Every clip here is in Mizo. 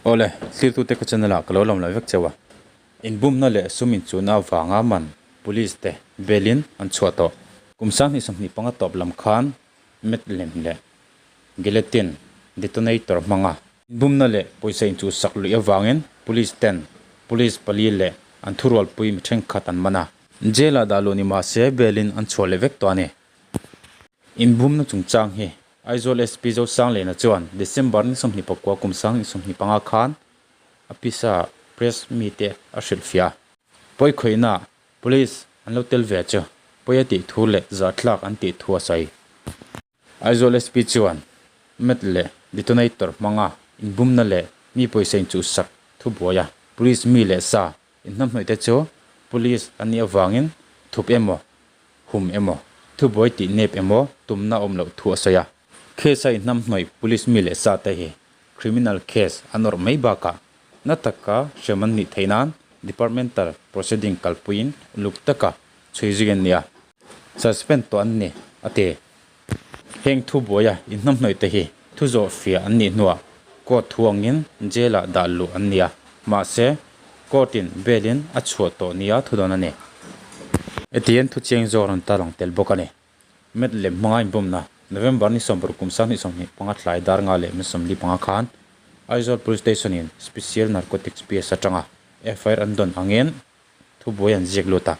Awle, thlirtute ka channel ah ka lo lawm lo vek cheu a. Inbumna leh sum inchuhna avanga man police te bail in an chhuah tawh. Kum 2025 tawp lam khan met lem leh guillotine detonator hmanga inbumna leh pawisa inchuhsak luih avangin police ten police pali leh an thurualpui mi thenkhat an man a. Jail ah dah luh ni mahse bail in an chhuah leh vek tawh a ni. Inbumna chungchang hi Aizawl SP Zosangliana chuan December ni 29 kum 2025 khan a pisa press mite a hrilhfiah a. Pawikhawihna Police an lo tel ve chu pawi a tih thu leh zahthlak an tih thu a sawi. Aizawl SP chuan mat leh detonator hmanga inbumna leh mi pawisa inchuhsak thu buai a, Police mi leh sa inhnamhnawih te chu Police an nih avangin thup emaw hum emaw, thubuai tih nep emaw tumna awm loh thu a sawi a. Case a inhnamhnawih police mi leh sa te hi criminal case an awrh mai bakah na taka hrem an nih theih nan departmental proceeding kalpuiin uluk taka chhui zui an ni a, suspend tawh an ni, a ti. Heng thubuaia inhnamhnawih te hi thu zawh fiah an nih hnuah court thu angin jail ah dah luh an ni a, mahse court in bail in a chhuah tawh nia thu dawn a ni. Hetiang thu chiang zawk rawn tarlang tel bawk a ni. Met lem hmanga inbawmna November ni 60 kum 2025 tlai dar nga leh mi 45 khan Aizawl Police Station in Special Narcotics PS atanga FIR an dawn angin Thubuai an ziak lut a,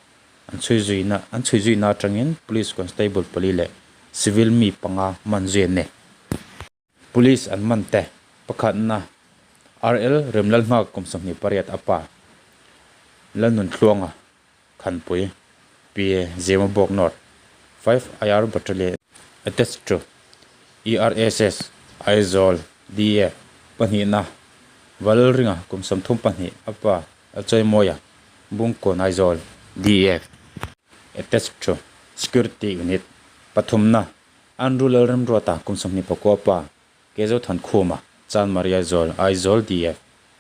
an chhui zuina an chhui zuina atangin Police Constable pali leh Civil mi panga man zui an ni. Police an man te pakhatna RL Remlal Nghak kum 28 a pa Lalnunthluanga Khanpui PA Zemabawk North 5 IR Battalion attached to ERSS Aizawl DA pahnihna Valringa kum 34 a pa A chawimawia Bungkawn Aizawl DF Attached to Security Unit pathumna Andrew Lalremruata kum 29 pa Kezo Thankhuma Chanmari Aizawl Aizawl DF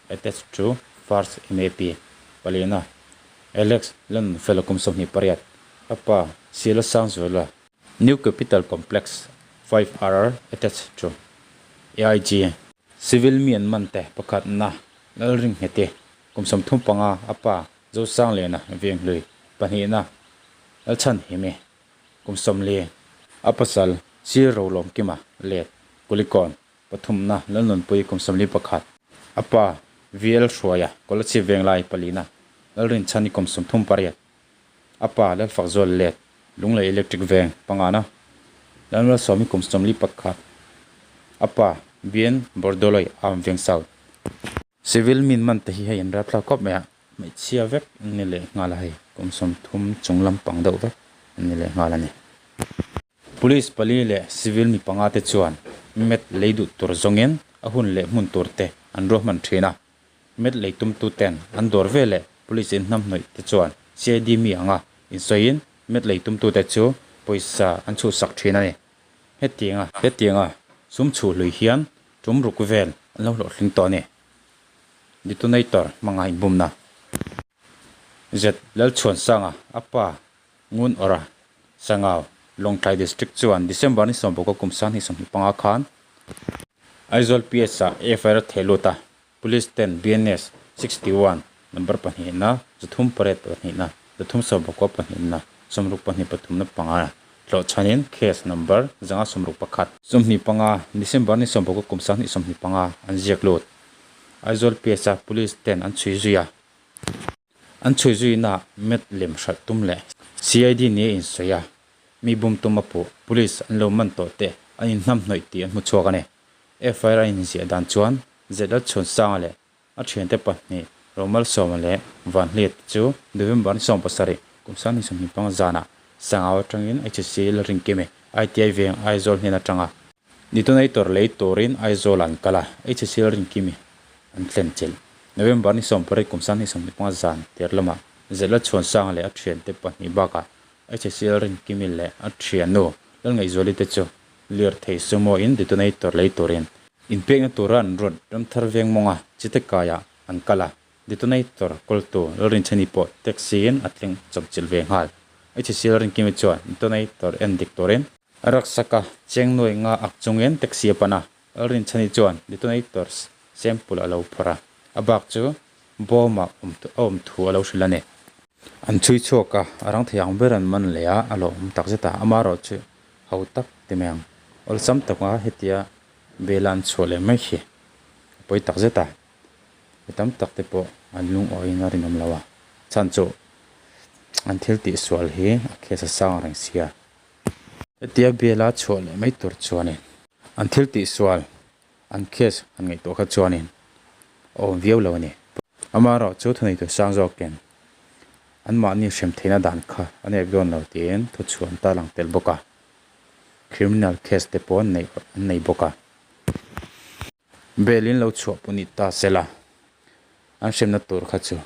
Attached to First MAP palina Alex Lalnunfela kum 28 a pa Sila Sangzuala New Capital Complex 5RR Attached to AIG Civil mi an man te pakhatna Lalringhete, kum 35, a pa Zosangliana Venghlui, pahnihna, Lalchhanhimi, kum 40, a pasal Sir Rolawmkima let Kulikawn, pathumna, Lalnunpui, kum 41, a pa VL Hruaia, Kolasib Venglai, palina, Lalrinchhani, kum 38, a pa Lalfakzual let Lunglei Electric Veng, pangana, Lalmalsawmi, kum 41, a pa BN Bordoloi, Arm Veng South. Civil min man te hi hei an rap thlak khawp mai a, hmeichhia vek an ni leh nghal a hei, kum 30 chung lampang deuh vek an ni leh nghal a ni. Police pali leh civil mi panga te chuan met lei duh tur zawngin a hun leh hmun tur te an ruahman thin a, met lei tumtu ten an dawr ve leh police in hnamhnawih te chuan CID mi anga insawiin met lei tumtu te chu pawisa an chhuhsak thin a ni. Hetianga hetianga sum chhuh hlui hian tum ruk vel an lo hlawhtling tawh a ni. Detonator hmanga inbumna. Z Lalchhuansanga a pa Ngun Awra Sangau Lawngtlai District chuan December ni 19 kum 2025 khan Aizawl PS ah FIR a theh lut a, Police ten BNS 61 number pahnihna, 308 pahnihna, 369 pahnihna, 62 pathumna panga tlawh chhanin case number 561. 25 December ni 16 kum 2025 an ziak lut. Aizawl PS a Police ten an chhui zui a, an chhui zuina met lem hralh tum leh CID nia insawi a, mi bum tum a puh Police an lo man tawh te an inhnamhnawih tih an hmu chhuak a ni. FIR a inziah dan chuan ZL Chhuansanga leh a thiante pahnih Romalsawma leh Vanhliat te chu November ni 17 kum 2025 zanah Sangau atangin HSC Lalrinkimi ITI Veng Aizawl hnen atanga detonator lei turin Aizawl ah an kal a, HSC Lalrinkimi an thlen chilh. November ni 18 kum 2025 zan tir lamah ZL Chhuansanga leh a thiante pahnih bakah HSC Lalrinkimi leh a thiannu Lalngaihzuali te chu lirthei sumo in detonator lei turin Inpekna tura an rawn ramthar veng mawnga chite kaiah an kal a, detonator kawltu Lalrinchhani pawh taxi in a thleng chawpchilh ve nghal. HC Lalrinkimi chuan detonator en dik turin a raksaka cheng nuai nga ak chungin taxi a pan a, Lalrinchhani chuan detonator Sample a lo phawrh a, a bak chu bawmah a awm thu a lo hrilh a ni. An chhui chhuak a, a rang thei ang ber an man leh a, a lawmawm tak zet a, amaherawh chu ho tak ti mai ang. Awlsam taka hetia bela an chhuah leh mai hi a pawi tak zet a, mi tam tak te pawh an lungawiin a rinawm lo a, chhan chu an thil tihsual hi a case a sang reng sia. Hetia bela chhuah leh mai tur chuanin an thil tihsual An case han ngaihtuah kha chuanin a awm viau lo a ni. Amaherawh chu thuneitu sang zawkin anmahni hrem theihna dan kha a nek dawn lo tiin thuchhuah an tarlang tel bawk a. Criminal case te pawh an nei an nei bawk a. Bail in lo chhuah pawh ni ta se la, an hremna tur kha chu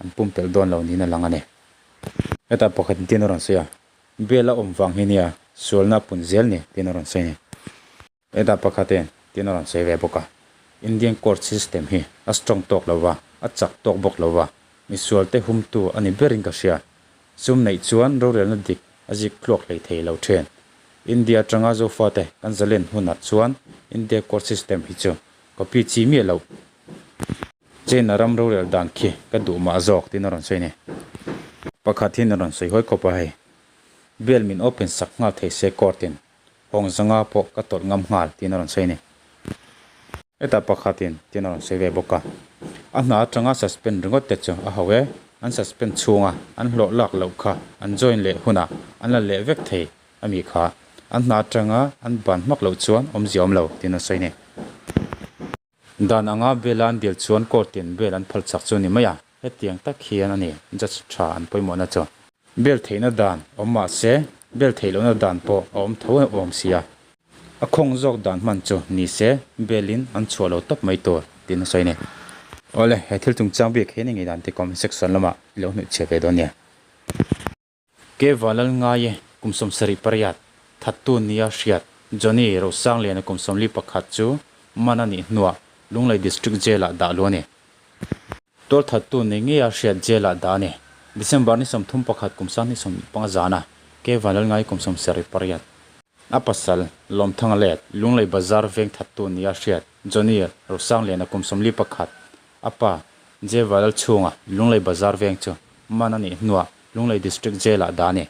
an pumpelh dawn lo niin a lang a ni. Hetah pakhat in tin a rawn sawi a, bail a awm vang hi nia sualna a pun zel ni tiin a rawn sawi a ni. Hetah pakhatin tin a rawn sawi ve bawk a, Indian court system hi a strong tawk lo va, a chak tawk bawk lo va, misualte humtu a ni berin ka hria. Sum neih chuan rorelna dik a zik tluak hlei thei lo thin. India atanga Zofate kan zalen hunah chuan India court system hi chu copy chi miah loh. China ram rorel dan khi ka duh mah zawk tin a rawn sawi a ni. Pakhat hian a rawn sawi hawi khawp a hei. Bail min open sak nghal thei se court in Hawng zanga pawh ka tawlh ngam nghal tiin a rawn sawi a ni. Hetah pakhatin tiin a rawn sawi ve bawk a. A hna atanga suspend ringawt te chu a ho e, an suspend chhunga an hlawh lak loh kha an join leh hunah an la leh vek thei a mi kha. An hna atanga an ban hmak loh chuan awmzia awm lo tiin a sawi a ni. Dan anga bail a an dil chuan court in bail an phal chak chu a ni mai a, hetiang tak hian a ni judge tha an pawimawhna chu. Bail theihna dan awm mah se bail theih lohna dan pawh a awm tho awm si a, a khawng zawk dan hman chu ni se bail in an chhuah lo tawp mai tur tiin a sawi a ni. Awle, he thil chungchang bik hian i ngei dan te comment section lamah i lo hnuh chhiah ve dawn nia. Keva Lalngaia kum 78, thattu nia hriat Johnny Rosangliana kum 41 chu man a nih hnuah Lunglei District Jail-ah dah luh a ni. Tual thattu ni ngeia hriat Jail-ah dah a ni. December ni 31 kum 2025 zana Keva Lalngaia kum 78, a pasal Lawmthanga let Lunglei Bazar veng thattu nia hriat Johnny Rosangliana kum 41, A pa, Jeva Lalchhunga, Lunglei Bazar veng chu man a nih hnuah Lunglei District Jail-ah dah a ni.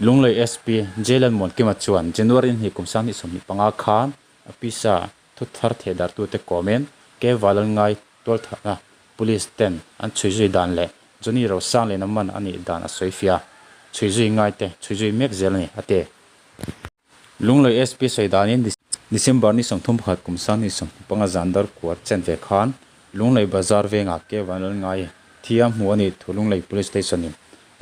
Lunglei SP, Jailan Muankima chuan January ni kum 2025 khan a pisa thu thar thehdarhtute kawmin Keva Lalngai tualthahna Police ten an chhuizui dan leh Johnny Rosangliana man a nih dan a sawi fiah a, chhuizui ngaite chhuizui mek zel a ni, a ti. Lunglei SP sawi danin December ni 31 kum 2025 zan dar kuar chen ve khan Lunglei Bazar vengah K Vanlalngai thi a hmu a nih thu Lunglei Police Station in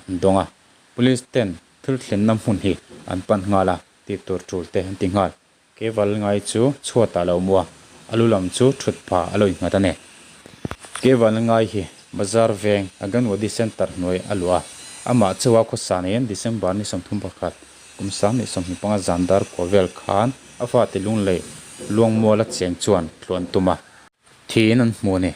an dawng a. Police ten thil thlenna hmun hi an pan nghal a, tih tur tul te an ti nghal. K Vanlalngai chu chhuatah lo mu a, a lu lam chu thut pha a lo innghat a ni. K Vanlalngai hi Bazar veng Anganwadi Centre hnuai a luah a, amah chauha khawsa niin December ni 31 Kum 2025 zan dar kua vel khan a fate Lunglei Luangmuala cheng chuan tluan tum a. Thiin an hmu a ni.